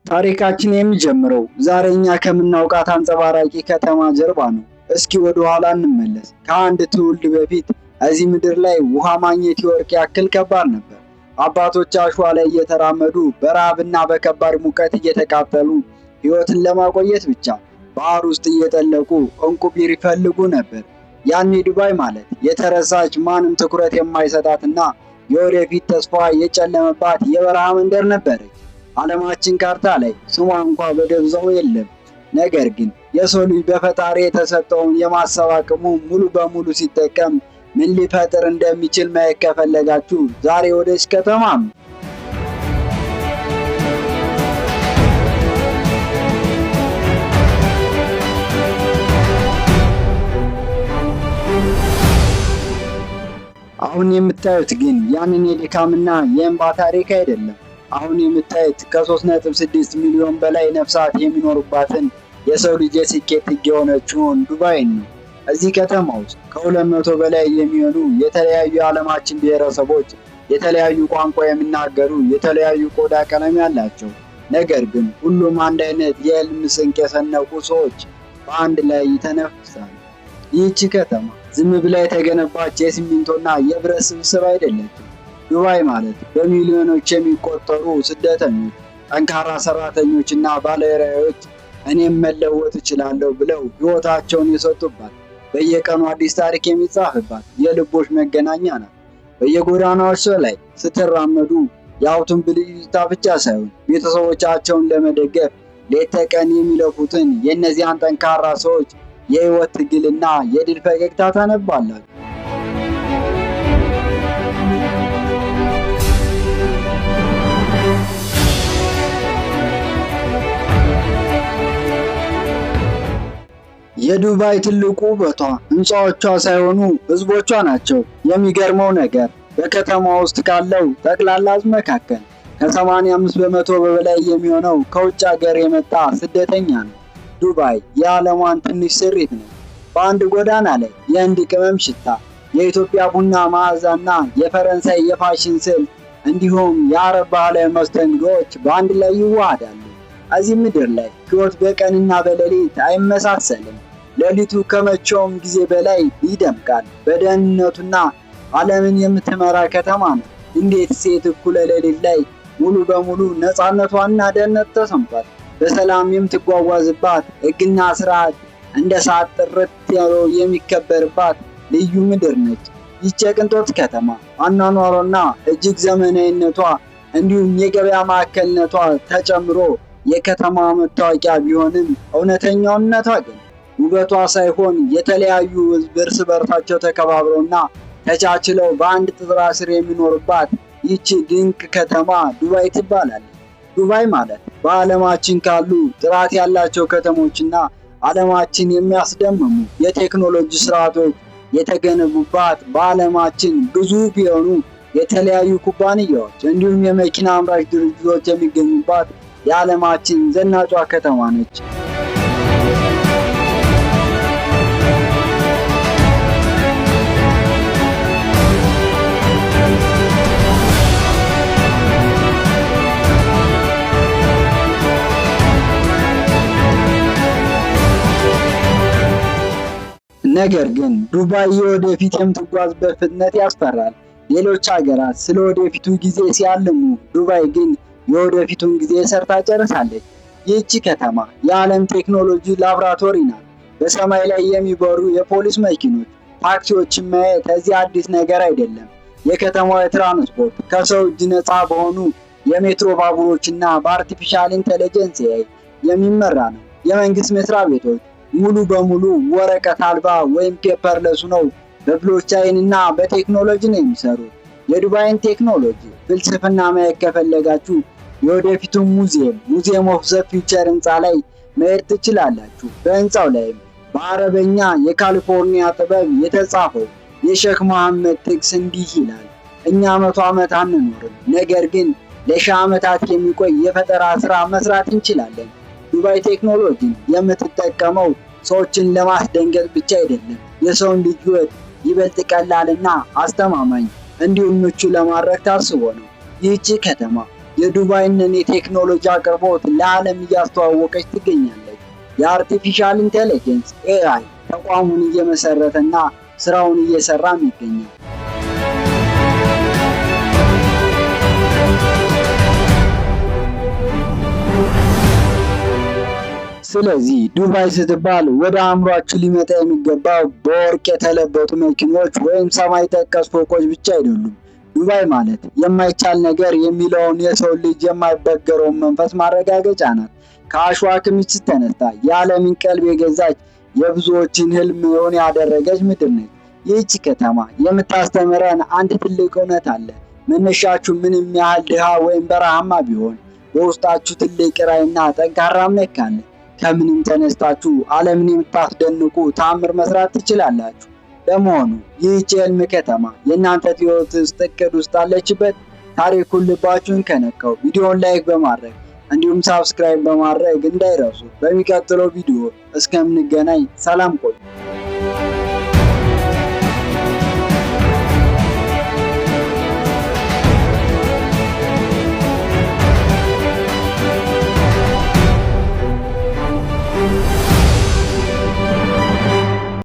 ታሪካችን የሚጀምረው ዛሬ እኛ ከምናውቃት አንጸባራቂ ከተማ ጀርባ ነው። እስኪ ወደ ኋላ እንመለስ። ከአንድ ትውልድ በፊት እዚህ ምድር ላይ ውሃ ማግኘት የወርቅ ያክል ከባድ ነበር። አባቶች አሸዋ ላይ እየተራመዱ፣ በረሃብና በከባድ ሙቀት እየተቃጠሉ፣ ሕይወትን ለማቆየት ብቻ ባህር ውስጥ እየጠለቁ እንቁ ቢር ይፈልጉ ነበር። ያኔ ዱባይ ማለት የተረሳች፣ ማንም ትኩረት የማይሰጣትና የወደፊት ተስፋ የጨለመባት የበረሃ መንደር ነበረች። ዓለማችን ካርታ ላይ ስሟ እንኳ በደብዛው የለም። ነገር ግን የሰው ልጅ በፈጣሪ የተሰጠውን የማሰብ አቅሙ ሙሉ በሙሉ ሲጠቀም ምን ሊፈጥር እንደሚችል ማየት ከፈለጋችሁ ዛሬ ወደች ከተማ ነው። አሁን የምታዩት ግን ያንን የድካምና የእንባ ታሪክ አይደለም። አሁን የምታዩት ከ3.6 ሚሊዮን በላይ ነፍሳት የሚኖሩባትን የሰው ልጅ የስኬት ጥግ የሆነችውን ዱባይን ነው። እዚህ ከተማ ውስጥ ከ200 በላይ የሚሆኑ የተለያዩ የዓለማችን ብሔረሰቦች፣ የተለያዩ ቋንቋ የሚናገሩ፣ የተለያዩ ቆዳ ቀለም ያላቸው፣ ነገር ግን ሁሉም አንድ አይነት የህልም ስንቅ የሰነቁ ሰዎች በአንድ ላይ ይተነፍሳሉ። ይህቺ ከተማ ዝም ብላ የተገነባች የሲሚንቶና የብረት ስብስብ አይደለችም። ዱባይ ማለት በሚሊዮኖች የሚቆጠሩ ስደተኞች፣ ጠንካራ ሰራተኞችና ባለራዕዮች እኔም መለወጥ እችላለሁ ብለው ሕይወታቸውን የሰጡባት፣ በየቀኑ አዲስ ታሪክ የሚጻፍባት የልቦች መገናኛ ናት። በየጎዳናዎች ላይ ስትራመዱ የሀብቱን ብልጭታ ብቻ ሳይሆን ቤተሰቦቻቸውን ለመደገፍ ሌት ተቀን የሚለፉትን የእነዚያን ጠንካራ ሰዎች የህይወት ትግልና የድል ፈገግታ ታነባላችሁ። የዱባይ ትልቁ ውበቷ ህንፃዎቿ ሳይሆኑ ህዝቦቿ ናቸው። የሚገርመው ነገር በከተማ ውስጥ ካለው ጠቅላላ ህዝብ መካከል ከ85% በላይ የሚሆነው ከውጭ ሀገር የመጣ ስደተኛ ነው። ዱባይ የዓለሟን ትንሽ ስሪት ነች። በአንድ ጎዳና ላይ የህንድ ቅመም ሽታ፣ የኢትዮጵያ ቡና መዓዛና የፈረንሳይ የፋሽን ስልት እንዲሁም የአረብ ባህላዊ መስተንግዶዎች በአንድ ላይ ይዋሃዳሉ። እዚህ ምድር ላይ ህይወት በቀንና በሌሊት አይመሳሰልም። ሌሊቱ ከመቼውም ጊዜ በላይ ይደምቃል። በደህንነቱና ዓለምን የምትመራ ከተማ ነው። እንዴት ሴት እኩለ ሌሊት ላይ ሙሉ በሙሉ ነፃነቷና ደህንነት ተሰምቷል በሰላም የምትጓጓዝባት፣ ሕግና ስርዓት እንደ ሰዓት ጥርት ያለው የሚከበርባት ልዩ ምድር ነች። ይህች የቅንጦት ከተማ አኗኗሯና እጅግ ዘመናዊነቷ እንዲሁም የገበያ ማዕከልነቷ ተጨምሮ የከተማ መታወቂያ ቢሆንም እውነተኛውነቷ ግን ውበቷ ሳይሆን የተለያዩ ሕዝብ እርስ በርሳቸው ተከባብረውና ተቻችለው በአንድ ጥላ ስር የሚኖሩባት ይህች ድንቅ ከተማ ዱባይ ትባላለች። ዱባይ ማለት በዓለማችን ካሉ ጥራት ያላቸው ከተሞችና ዓለማችን የሚያስደምሙ የቴክኖሎጂ ስርዓቶች የተገነቡባት፣ በዓለማችን ግዙፍ የሆኑ የተለያዩ ኩባንያዎች እንዲሁም የመኪና አምራች ድርጅቶች የሚገኙባት የዓለማችን ዘናጯ ከተማ ነች። ነገር ግን ዱባይ የወደፊት የምትጓዝበት ፍጥነት ያስፈራል። ሌሎች ሀገራት ስለ ወደፊቱ ጊዜ ሲያልሙ፣ ዱባይ ግን የወደፊቱን ጊዜ ሰርታ ጨርሳለች። ይህቺ ከተማ የዓለም ቴክኖሎጂ ላብራቶሪ ናት። በሰማይ ላይ የሚበሩ የፖሊስ መኪኖች፣ ታክሲዎችን ማየት እዚህ አዲስ ነገር አይደለም። የከተማዋ የትራንስፖርት ከሰው እጅ ነፃ በሆኑ የሜትሮ ባቡሮች እና በ artificial intelligence የሚመራ ነው። የመንግስት መስሪያ ቤቶች ሙሉ በሙሉ ወረቀት አልባ ወይም paperless ነው፣ በ blockchain እና በቴክኖሎጂ ነው የሚሰሩት። የዱባይን ቴክኖሎጂ ፍልስፍና ማየት ከፈለጋችሁ የወደፊቱን ሙዚየም Museum of the Future ህንፃ ላይ መሄድ ትችላላችሁ። በህንፃው ላይም በአረበኛ የካሊፎርኒያ ጥበብ የተጻፈው የሼክ መሐመድ ጥቅስ እንዲህ ይላል፦ እኛ 100 ዓመት አንኖርም፣ ነገር ግን ለ1000 ዓመታት የሚቆይ የፈጠራ ስራ መስራት እንችላለን። ዱባይ ቴክኖሎጂን የምትጠቀመው ሰዎችን ለማስደንገጥ ብቻ አይደለም፣ የሰውን ልጅ ህይወት ይበልጥ ቀላልና አስተማማኝ እንዲሁም ምቹ ለማድረግ ታስቦ ነው። ይህቺ ከተማ የዱባይንን የቴክኖሎጂ አቅርቦት ለዓለም እያስተዋወቀች ትገኛለች። የ artificial intelligence AI ተቋሙን እየመሰረተና ስራውን እየሰራም ይገኛል። ስለዚህ ዱባይ ስትባል ወደ አእምሯችሁ ሊመጣ የሚገባው በወርቅ የተለበጡ መኪኖች ወይም ሰማይ ጠቀስ ፎቆች ብቻ አይደሉም። ዱባይ ማለት የማይቻል ነገር የሚለውን የሰው ልጅ የማይበገረውን መንፈስ ማረጋገጫ ናት። ከአሸዋ ክምችት ተነስታ የዓለምን ቀልብ የገዛች፣ የብዙዎችን ህልም እውን ያደረገች ምድር ነች። ይህች ከተማ የምታስተምረን አንድ ትልቅ እውነት አለ። መነሻችሁ ምንም ያህል ድሃ ወይም በረሃማ ቢሆን፣ በውስጣችሁ ትልቅ ራዕይና ጠንካራ እምነት ካለ ከምንም ተነስታችሁ ዓለምን የምታስደንቁ ተአምር መስራት ትችላላችሁ። ለመሆኑ ይህች የህልም ከተማ የእናንተ ህይወት ውስጥ እቅድ ውስጥ አለችበት? ታሪኩን ልባችሁን ከነካው ቪዲዮን like በማድረግ እንዲሁም subscribe በማድረግ እንዳይረሱ። በሚቀጥለው ቪዲዮ እስከምንገናኝ ሰላም ቆዩ።